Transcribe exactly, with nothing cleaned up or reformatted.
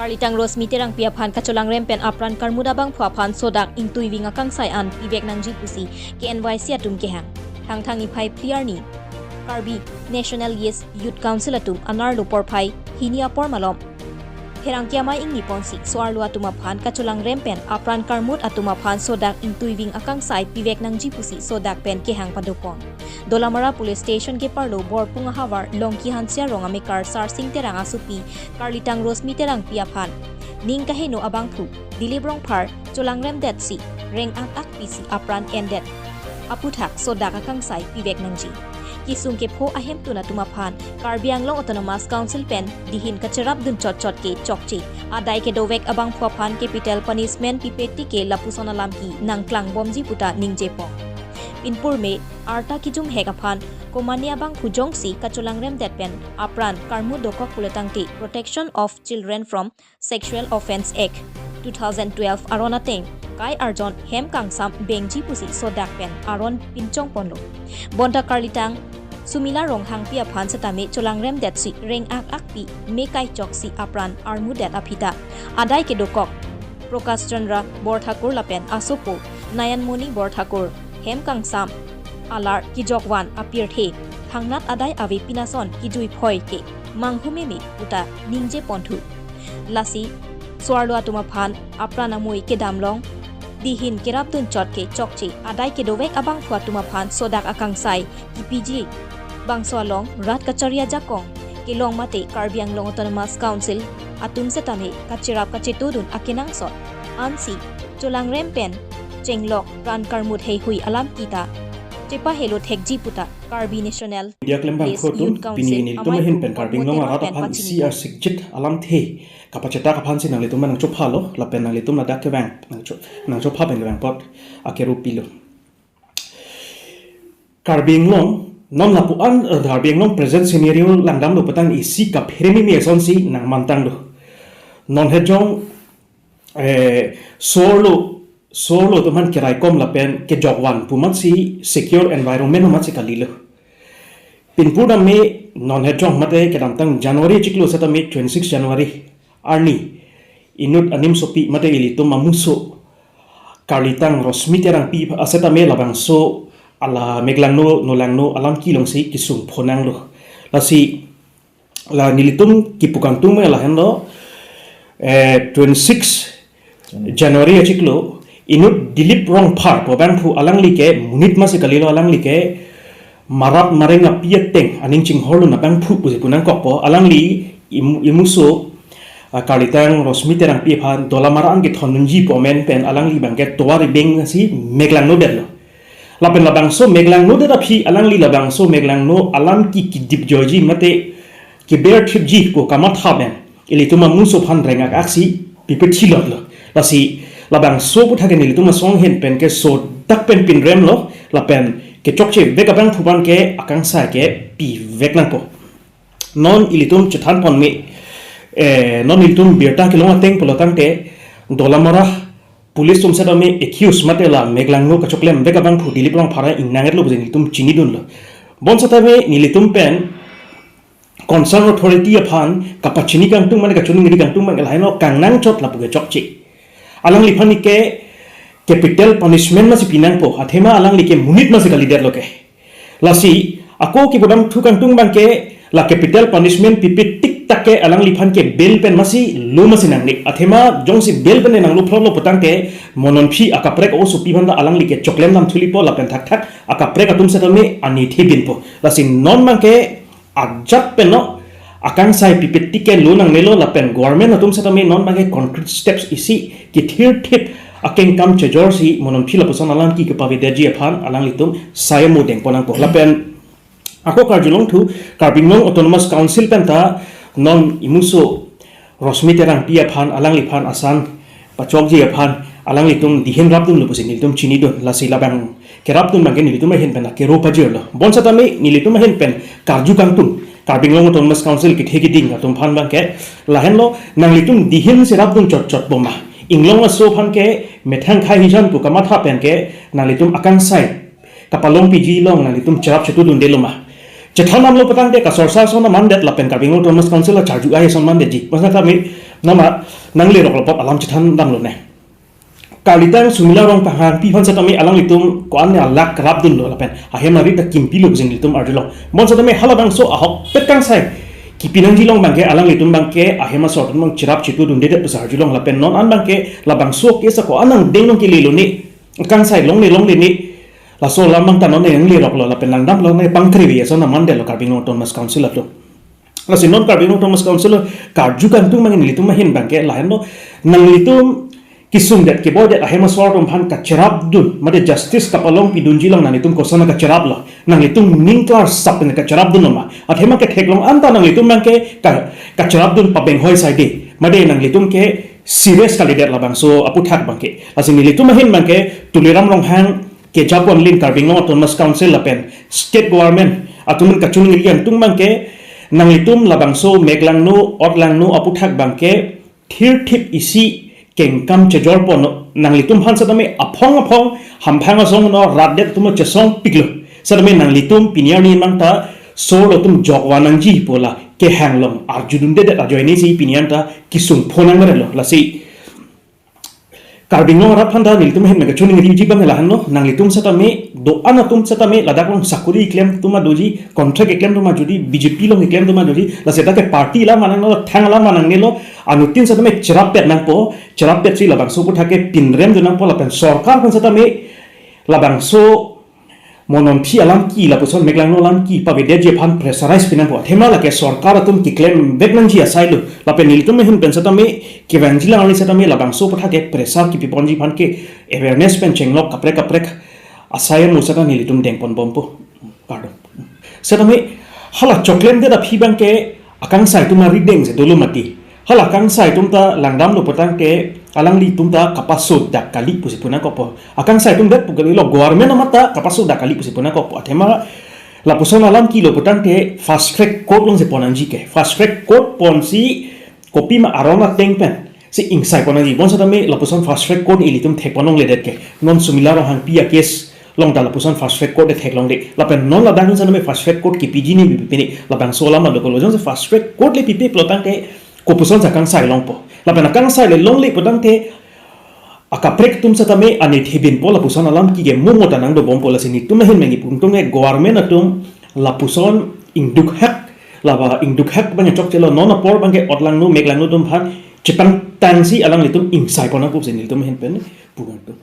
Karlitang Rosmi Terangpi aphan kacholangrem pen apran karmut abangphu aphan sodak ingtuiving akangsai an pivek nangji pusi K N Y C atum kehang. Thangthang niphai phli arni Karbi National Yes Youth Council atum anerlo porphai hini apor malom pherangke amei ingni ponsi so-arlo atum aphan kacholangrem pen apran karmut atum aphan sodak ingtuiving akangsai pivek nangji pusi sodak pen kehang padopon. Dolamara Police Station keparlo Borpung ahavar Longki Hanse arong amekar Sarsing Terang asopi Karlitang Rosmi Terangpi aphan ning kaheno abangphu Dilip Rongphar cholangremdetsi reng-ak akpisi apran endet aputhak sodak akangsai pivek nangji. Kesung kepho ahemtun atum aphan Karbi Anglong Autonomous Council pen dihin kacherapdun chotchot ke chokche adai kedovek abangphu aphan capital punishment pipe tik ke lapuson alam ke nangklangbomji puta ningjepon. Pinpur me arta kijumhek aphan komane abangphu jongsi kacholangremdet pen apran karmut dokok pulo tangte Protection of Children from Sexual Offence Act two thousand twelve aron ateng kai arjon hem kangsam bengji pusi sodak pen aron pinchongponlo. Bonta Karlitang Sumila Ronghangpi aphan setame cholangremdetsi reng-ak akpi me kaichoksi apran armutdet aphi ta adai kedokok Prakash Chandra Borthakur lapen asopo Nayanmoni Borthakur hem kangsam alar kejokvan apirthe thangnat adai ave pinason kejui phoi ke manghu meme puta ningjeponthu. Lasi so-arlo atum aphan apran amui kedamlong dihin kerapdun chot ke chokche adai kedovek abangphu atum aphan sodak akangsai kipiji bangso along rat kachari ajakong kelong mate Karbi Anglong Autonomous Council atum setame kacherap kachetodun akenangsot ansi cholangrem pen chenglok pran karmut heihui alam kita chepahelo thekji puta Karbi National Media klembang Yes photo Youth Council pini nelitum amei ahin pen Karbi Anglong arat aphan isi arsikjit alamthe kapachetak aphansi nanglitum nangchophalo lapen nanglitum ladak kevang nangcho nangchopha pen kevang pot akerup pilo. Karbi Anglong non lapu-an eh, Karbi Anglong present scenario langdamlo putang isi kaphere mimi asonsi nangmantanglo. Non hejong eh, so-arlo so-arlo atum aphan keraikom lapen kejokvan pu amatsi secure environment amatsi kalilo. Pinpur dam me non hejong mate kedamtang January chiklo setame twenty six January arni inut animsopi mate ilitum amuso Karlitang Rosmi Terangpi asetame labangso ala Meglangno Nolangno alam kelongsi kesung phonanglo. Lasi la nelitum kipu kangtung me lahenlo eh, twenty six January achiklo inut Dilip Rongphar pu abangphu alangli ke monit masi kalilo alangli ke marat mareng api ateng aning chinghorlun abangphu pusi punangkokpo alangli im- imuso ah, Karlitang Rosmi Terangpi aphan Dolamara an kethondunji pu amen pen alangli abangke tovar ibeng si Meglangno detlo. Lapen labangso Meglangno det aphi alangli labangso Meglangno alam ke kidip joiji mate keber thipji pu kamatha pen ilitum amuso aphan reng-ak aksi pipethilotlo. Lasi labangso aputhak ke nelitum asong ahin pen ke sodak pen pinremlo lapen kechokchevek abangphu aphan ke akangsai ke pivek nangpo. Non ilitum chethanpon me eh, non ilitum birta kelong ateng pulo tangte Dolamara police atum setame accuse mate la Meglangno kachoklemvek abangphu Dilip Rongphar ingnang-etlo pusi nelitum chinidunlo. Bonsetame nelitum pen concern authority aphan kapachini kangtung mane kachiningri kangtung mane lahenlo kangnangchot lapu ke chokche. Alangliphan ke capital punishment masi pinangpo athema alangli ke monit masi kalidetlo ke. Lasi ako kipudamthu kangtung abangke la capital punishment pipe tik tak ke alangliphan ke bail pen masi lo masi nangne. Athema jongsi bail pen nanglo phrolo putangte mononphi akaprek osopi aphan ta alangli ke choklemdam thulipo lapen thakthak akaprek atum setame anithe binpo. Lasi non abangke ajat pen no akangsai pipe tik ke lo nangnelo lapen government atum setame non abangke concrete steps isi kethirthip akengkam chejorsi mononphi lapuson alam ke kepavedetji aphan alanglitum sai amodeng ponnangpo lapen ako karjulongthu Karbi Anglong Autonomous Council pen ta non imuso Rosmi Terangpi aphan alangliphan asan pachokji aphan alanglitum dihin rapdunlo pusi nelitum chinidun lasi labang kerapdun abangke nelitum ahin pen akero pajirlo. Bonsetame nelitum ahin pen karju kangtung Karbi Anglong Autonomous Council kethe keding atum aphan abangke lahenlo nanglitum dihin si rapdun chotchot boma. Inglong aso aphan ke methang khai hijan pu kamatha pen ke nanglitum akangsai kapalongpiji along nanglitum cherap chetudundelo ma. Chethan damlo putangte kasorsa ason mandet lapen Karbi Anglong Autonomous Council acharju ai ason mandetji. Bonsetame Nona nanglerok lo apot alam chethan damlo ne. Karlitang Sumila Ronghangpi aphan setame alanglitum ko-an ne alak rapdunlo lapen ahem arit ta kimpilo pusi nelitum arjulong. Bonsetame halabangso ahokpet kangsai kipi nangjilong abangke alanglitum abangke ahem asor atum abang cherap chetudundedet pusi arjulong lapen non an abangke labangso case ako-an angdeng nangkelelo ne. Kangsai longle longle ne. Laso alam abang ta non nangleroklo lapen langdamlo ne pangkrevi ason amandetlo Karbi Anglong Autonomous Council atum. Lasi non Karbi Anglong Autonomous Council karju kangtung abang nelitum ahin abangke lahenlo, nanglitum kesungdet keboidet ahem asor atum aphan kacherapdun mate justice kapalongpidunji along nanglitum koson kacheraplo, nanglitum ning klarsap pen kacherapdunlo ma? Athema ketheklong anta nanglitum abangke ka, kacherapdun pabenghoi saide mate nanglitum ke serious kalidet labangso aputhak abangke. Lasi nelitum ahin abangke Tuliram Ronghang kejaponlin Karbi Anglong Autonomous Council lapen state government atum kachiningri kangtung abangke nanglitum labangso meklangno otlangno aputhak abangke thirthip isi kengkam chejorponlo, nanglitum aphan setame aphong aphong hamphang asong no ratdet atum chesongpiklo. Setame nanglitum pini arni abang ta sorlo atum jokva nangji pu la kehang along arjudundedet ajoine si pini an ta kesung phonang merelo. Lasi Karbi Anglong arat aphan ta nelitum ahin abang kachiningri ji abang lahenlo, nanglitum setame do-an atum setame ladak along sakuri keklem atum doji, contract keklem atum doji, B J P along keklem atum doji, la seta ke party alam ma nangnelo, thang alam ma nangnelo, anuttin setame cherappet nangpo, cherappetsi labangso aputhak ke pinremdun nangpo lapen sorkar aphan setame labangso mononthi alam ke lapuson meklangno alam ke pavedetji aphan pressurize pi nangpo. Athema lake sorkar atum keklem vek nangji asailo. Lapen nelitum ahin pen setame kevangjilang arni setame labangso aputhak ke pressure kipiponji aphan ke awareness pen chenglok kaprek kaprek asai amo seta nelitum dengponbompo. Kardom. Setame hala choklemdet aphi abangke akangsai atum arideng si dolo mati. Hala akangsai atum ta langdamlo putangte alanglitum ta kapasodak kali pusi pu nangkokpo. Akangsai atum det pu kalilo, government amat ta kapasodak kali pusi pu nangkokpo. Athema lapuson alam kilo putangte fast track court alongsi pon nangji ke. Fast track court ponsi kopima aron ateng pensi ingsaipon nangji. Bonsetame lapuson fast track court ilitum thekpon longledet ke. Non Sumila Ronghangpi a-case along ta lapuson fast track court le theklongde. Lapen non ladak setame fast track court kipiji ne pipine, labangso alam adokolo. Jongsi fast track court le pipe pulotangte kopuson akangsai longpo. Lapen akangsai le longle putangte akaprek atum setame anethebinpo, lapuson alam ke ke momo ta nangdobompo. Lasi nelitum ahin abang kipungtung ke government atum lapuson ingdukhak, laba ingdukhak abang chokchelo, non apor abangke otlangno meklangno atum aphan chepangtangsi alanglitum ingsaipon nangpo pusi nelitum ahin pen pu kangtung.